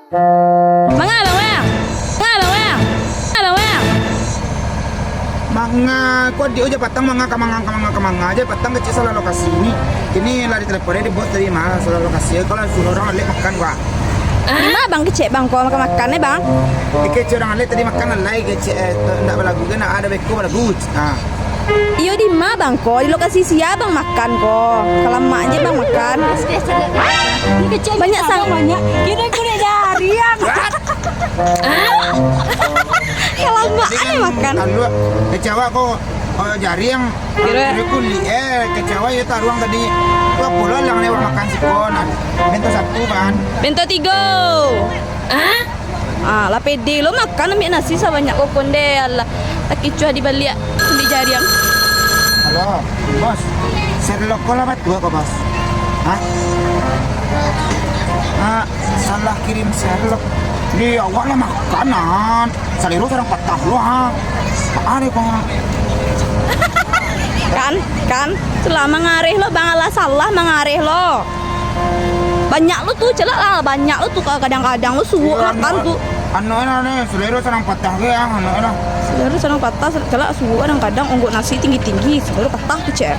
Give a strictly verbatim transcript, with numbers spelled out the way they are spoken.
Manga, Bang Wang? Manga, Bang Wang? Manga, Bang Wang? Manga, ko adiak aja patang manga ka manga ka manga ka manga aja patang kecek salah lokasi ni. Kini lah ditelepon di bos tadi mah salah lokasi. Kalau suruh urang alek makan, Bang. Di ma, Bang, kecek Bang ko makan-makan, eh, Bang? Kecek urang alek tadi makan alai kecek, eh, ndak balagu kan, ndak ado beko balagu. Ah. Iyo, di ma, Bang, ko? Di lokasi sia Bang makan ko? Kalamak je Bang makan. Banyak sang- banyak. Kini kulit jariang. Kalamak je makan. Lalu, kecewa ko, eh, jariang. Kira. Kira kulit, eh, kecewa ya taruang tadi. Ko apo lah lang lewat makan siko, nah. Bento satu, Bang. Bento tigo. Ah, lah pede lo makan, ambiak nasi sabanyak ko konde, alah. Takicuah di baliak, ambiak jariang. Halo, Bos. Sherlock ko lah batua ko, Bos? Hah? Ah, salah kirim Sherlock. Di awak lah makanan. Salero sadang patah lo, ha. Ah, deh, Bang. Kan, kan. Itulah mangareh lo, Bang, alah salah mangareh lo. Banyak lo tu, celak lah. Banyak lo tu, kadang-kadang lo suwok makan tu. Anu lah ni, selera sadang patah ke, ah, anu lah. Selera sadang patah, celak suwok kadang-kadang, onggok nasi tinggi-tinggi, selera patah tu, cek.